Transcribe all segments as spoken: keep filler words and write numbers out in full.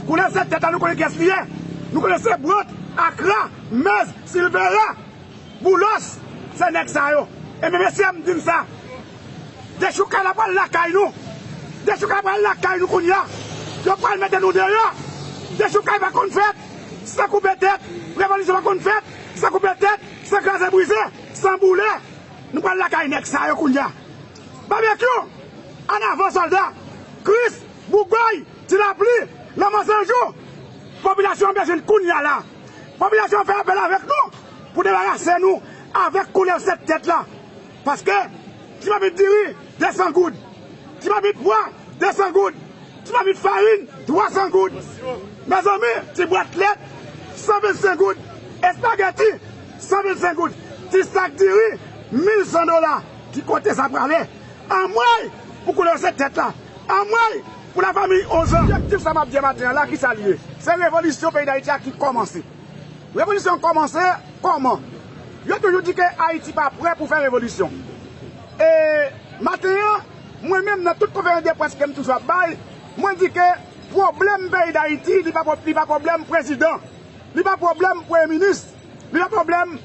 Koulè sèt tèt la, nou konnen kiyès li ye. Nou konnen se Brant, Akra, Mez, Silvera, Boulos, se nèg sa yo. Ebyen, mesye, m di n sa. Dechoukay la pral lakay nou. Dechoukay pral lakay nou kounye a. Yo pral mete nou deyò. Dechoukay pa konn fèt san koupe tèt. Revolisyon pa konn fèt san koupe tèt, san kraze brize, san boule. Nou pral lakay nèg sa yo kounye a. Babekyou, ann avan sòlda. Kris, Bougòy, Ti Lapli, Lanmò Senjou. Popilasyon an bezwen n kounye a la. Popilasyon an fè apèl avèk nou pou debarase nou avèk koulè sèt tèt la. Paske ti mabit diri, de san goud. Ti mabit bwa, de san goud. Ti mabit farin, twa san goud. Mezanmi, ti bwat lèt, san vennsenk goud. Espageti, san vennsenk goud. Ti sak diri, mil san dola. Ki kote sa prale? Anmwey pou koulè sèt tèt la. Anmwey pou lafanmi onz an. Objektif sa m ap di maten an la, ki sa l ye? Se revolisyon peyi Dayiti a ki kòmanse. Revolisyon an kòmanse kòman? Yo toujou di ke Ayiti pa prè pou fè revolisyon. E maten an, mwen menm nan tout konferans de près ke m toujou ap bay, mwen di ke pwoblèm peyi Dayiti, li pa, li pa pwoblèm prezidan, li pa pwoblèm premye minis, li pa pwoblèm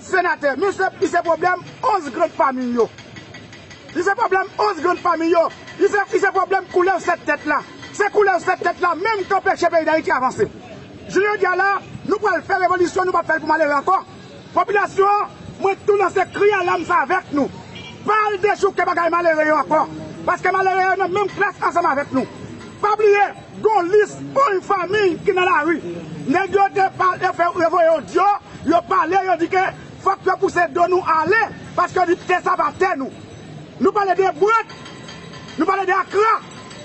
senatè, men se, li se pwoblèm onz grann fanmi yo. Li se pwoblèm onz grann fanmi yo. Li se, li se pwoblèm koulè sèt tèt la. Se koulè sèt tèt la menm k anpeche peyi Dayiti avanse. Jounen jodi a la, nou pral fè revolisyon, nou p ap fè l pou malere ankò. Popilasyon an, mwen tou lanse kri alam sa avèk nou. Pa al dechouke bagay malere yo ankò. Paske malere yo nan menm klas ansanm avèk nou. Pa bliye, gon lis, yon fanmi ki nan lari. Nèg yo te pale, yo fè, yo voye odyo, yo pale, yo di ke fòk yo pouse do nou ale, paske yo di tè sa pa tè nou. Nou pale de Brant, nou pale de Akra,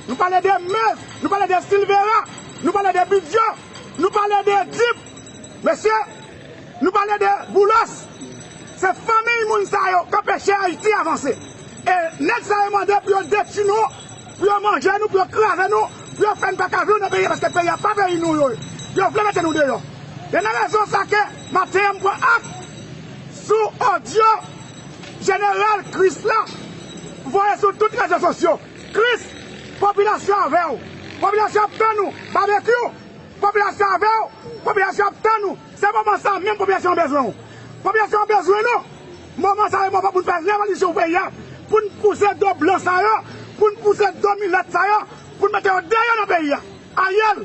nou pale de Mez, nou pale de Silvera, nou pale de Bidjo, nou pale de Dip. Mesye, nou pale de Boulos. Se fanmiy moun sa yo k anpeche Ayiti avanse. E nèg sa yo mande pou yo detwi nou, pou yo manje nou, pou yo kraze nou, pou yo fè n pa ka viv nan peyi a, paske peyi a pa peyi nou yo. Yo vle mete nou deyò. E nan rezon sa ke maten an m pran ak sou odyo jeneral Kris la voye sou tout rezo sosyo. Kris, popilasyon avè w. Popilasyon ap tann ou. Babekyou, popilasyon avè w. Popilasyon ap tann ou. Se moman sa menm popilasyon an bezwen w. Popilasyon an bezwen nou. Moman sa se moman pou n fè revolisyon pou peyi a. Pou n pouse do blan sa yo. Pou n pouse do milèt sa yo. Pou n mete yo deyò nan peyi a. Ariel,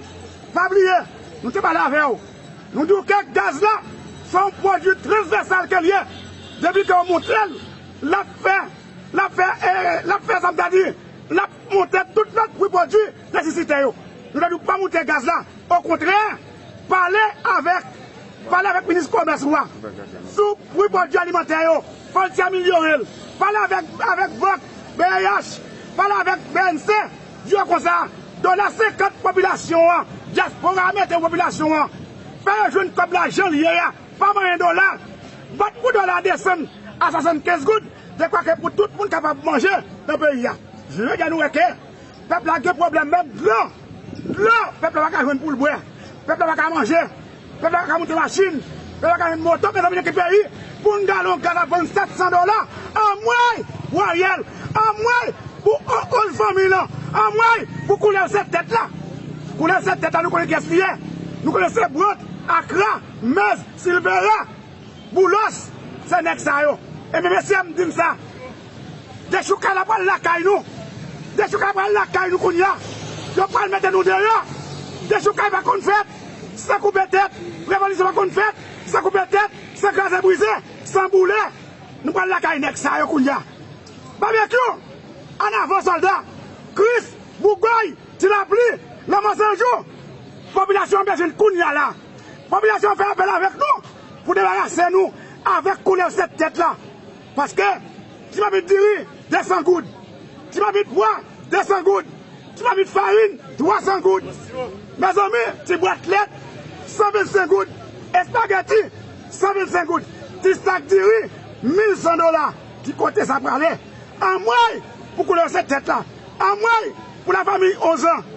pa bliye, nou te pale avè w. Nou di w ke gaz la, se yon pwodui transvèsal ke l ye. Depi ke w montre l, l ap fè, l ap fè, eh, l ap fè sa m ta di, l ap monte tout lòt pri pwodui nesesite yo. Nou ta di w pa monte gaz la. Okontrè, pale avèk, pale avèk minis komès ou a sou pri pwodui alimantè yo. Fò l ti amelyore l. Pale avèk, avèk bank, B H, pale avèk B N C. Di yo konsa, dola senkant popilasyon an, dyaspora a mete popilasyon an. Fè yo jwenn kòb la jan l ye a, pa manyen dola. Bat pou dola a desann a swasannkenz goud, dekwa ke pou tout moun kapab manje nan peyi a. Jodi a nou wè ke pèp la gen pwoblèm menm dlo. Dlo, pèp la pa ka jwenn pou l bwè. Pèp la pa ka manje. Pèp la pa ka moute machin. Pèp la pa ka jwenn moto. Mezanmi, nan ki peyi pou n galon gaz ap vann sèt san dola? Anmwey pou Ariel. Anmwey pou o-, onz fanmi lan. Anmwey pou koulè sèt tèt la. Koulè sèt tèt la, nou konnen kiyès li ye. Nou konnen se Brant, Akra, Mez, Silvera. Boulos, se nèg sa yo. Ebyen, mesye, m di n sa. Dechoukay la pral lakay nou. Dechoukay pral lakay nou kounye a. Yo pral mete nou deyò. Dechoukay pa konn fèt san koupe tèt. Revolisyon pa konn fèt san koupe tèt, san kraze brize, san boule. Nou pral lakay nèg sa yo kounye a. Babekyou, ann avan sòlda. Kris, Bougòy, Ti Lapli, Lanmò Senjou. Popilasyon an bezwen n kounye a la. Popilasyon an fè apèl avèk nou pou debarase nou avèk koulè sèt tèt la. Paske ti mabit diri, de san goud. Ti mabit bwa, de san goud. Ti mabit farin, twa san goud. Mezanmi, ti bwat lèt, san vennsenk goud. Espageti, san vennsenk goud. Ti sak diri, mil san dola. Ki kote sa prale? Anmwey pou koulè sèt tèt la. Anmwey pou lafanmi onz an.